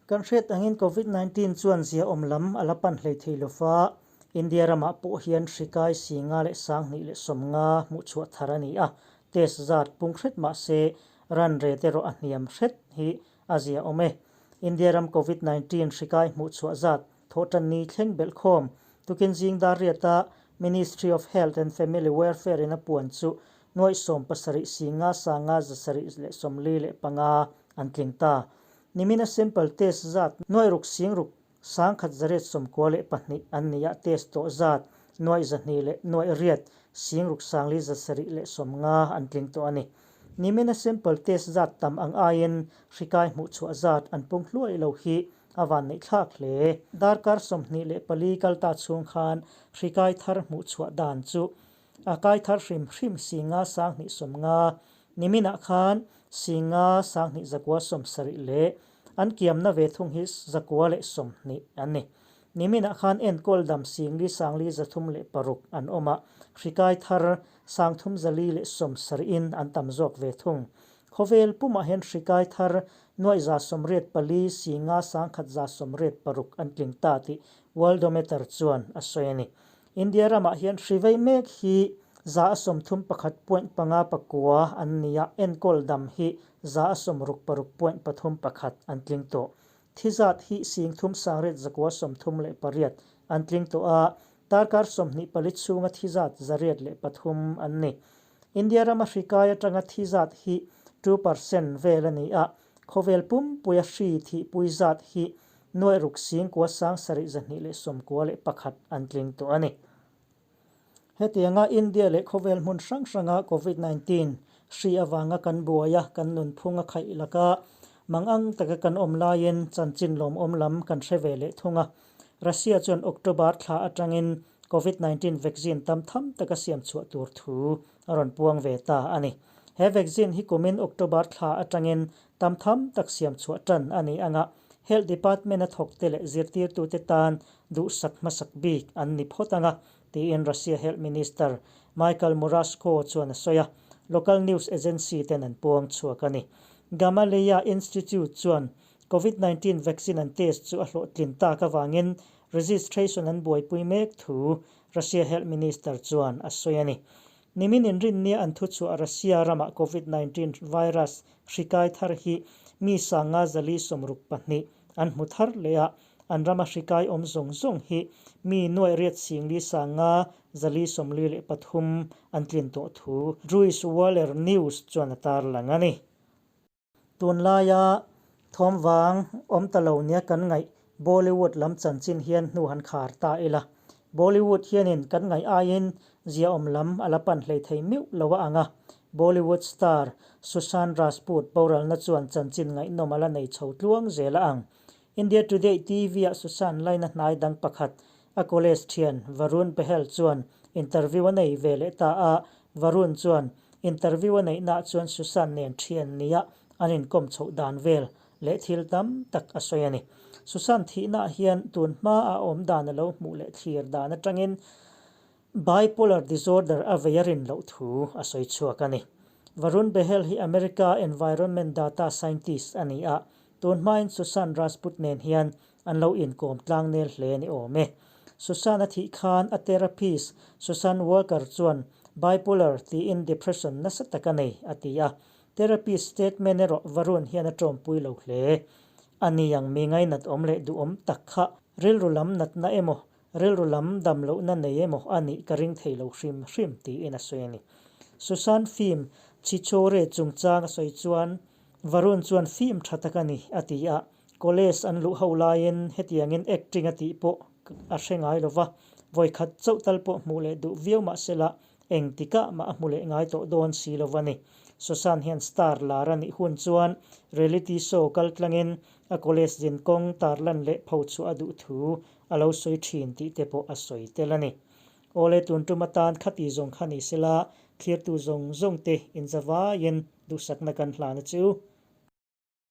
Kan hriat angin Covid 19 chuan ziaawm lam a la pan hlei thei lo va, India ramah pawh hian hri kai 550 hmuh chhuah thar a ni a, test zat pung hret mah se ran rate erawh a hniam hret hi a ziaawm e. India ram Covid 19 hri kai hmuh chhuah zat thawhtanni thleng belhkhawm tukin zing dar riata Ministry of Health and Family Welfare in a puan chu nuaih 70 singa sanga 745 an tling ta. Nimina sample test zat nuaih ruk sing ruk 1892 an ni a, test tawh zat nuaih 200 leh nuaih riat sing ruk sangli 750 an tling tawh a ni. Nimina sample test zat tam ang aiin hri kai hmuh chhuah zat an pung hluai lo hi a van neih thlak hle. Darkar 24 kal ta chhung khan hri kai thar hmuh chhuah dan chu a kai thar hrim hrim singa 2050 niminah khan singa 1970 leh an kiamna ve thung hi 120 an ni. Niminah khan enkawl dam singli sangli 306 an awm a, hri kai thar 3470 in an tam zawk ve thung. Khawvel pumah hian hri kai thar nuaih 84 singa 1186 an tling ta tih Worldometer chuan a sawi a ni. India ramah hian hri vei mek hi 31.59 an ni a, enkawl dam hi 66.31 an tling tawh. Thi zat hi 3838 an tling tawh a, darkar 24 chhunga thi zat 103 an ni. India rama hri kai atanga thi zat hi 2% vel a ni a, khawvel pumpuia hri thi pui zat hi nuaih ruk sing kua sang sarih 291 an tling tawh a ni. Hetianga India leh khawvel hmun hrang hranga Covid 19 hri awanga kan buaia kan nun phunga khaih laka mangang taka kan awm laiin chanchin lawm awm lam kan hre ve leh thunga. Russia chuan October thla atangin Covid 19 vaccine tam tham taka siam chhuah tur thu a rawn puang ve ta a ni. He vaccine hi kumin October thla atangin tam tham tak siam chhuah tan a ni anga Health Department a thawk te leh zirtir tu te tan duh sak hmasak bik an ni phawt anga tiin Russia Health Minister Michael Murashko chuan a sawi a, local news agency ten an puang chhuak a ni. Gamaleya Institute chuan Covid 19 vaccine an test chu a hlawhtlin tak awangin registration an buaipui mek thu Russia Health Minister chuan a sawi a ni. Nimin inrinnia an thu chhuah Russia ramah Covid 19 virus hri kai thar hi mi sanga 462 an hmu thar leh a, an rama hri kai awm zawng zawng hi mi nuaih riat singli sanga 443 an tlin tawh thu Jewish Waller News chuan a tar lang a ni. Tun laia thawm vang awm ta lo nia kan ngaih Bollywood lam chanchin hian hnu han khar ta ila. Bollywood hianin kan ngaih aiin ziaawm lam a la pan hlei thei meuh lo a ang a. Bollywood star Sushant Rajput boralna chuan chanchin ngaihnawm a la nei chho tluang zel a ang. India Today TV-ah Sushant laina hnai dang pakhat a college thian Varun Behel chuan interview a nei ve leh ta a. Varun chuan interview a neihnaah chuan Sushant nen thian nia an inkawm chhoh dan vel leh thil tam tak a sawi a ni. Sushant thihnaah hian tun hma a awm dan a lo hmuh leh thlir dan atangin bipolar disorder a vei a rin loh thu a sawi chhuak a ni. Varun Behel hi America environment data scientist a ni a, tun hmain Sushant Rajput nen hian an lo inkawm tlang nel hle ni awm e. Sushant a thih khan a therapist Susan Walker chuan bipolar tiin depression nasa tak a nei a ti a, therapist statement erawh Varun hian a tawmpui lo hle. A ni ang mi ngainat awm leh duhawm tak kha rilru lam natna emaw rilru lam dam lohna nei emaw a nih ka ring thei lo hrim hrim tiin a sawi a ni. Sushant film Chhichhore chungchang a sawi chuan Varun chuan film tha tak a ni a ti a, college an luh ho laiin hetiangin acting a tih pawh a hre ngai lova, vawikhat chauh tal pawh hmuh leh duh viau mahsela engtikah mah a hmu leh ngai tawh dawn si lova ni. Sushant hian star lar a nih hun chuan reality show kal tlangin a college zin kawng tarlan leh pho chhuah a duh thu a lo sawi thin tih te pawh a sawi tel a ni. Awle tun tum atan khati zawng kha ni sela, thlirtu zawng zawng te inzavaiin duhsakna kan hlan a chu.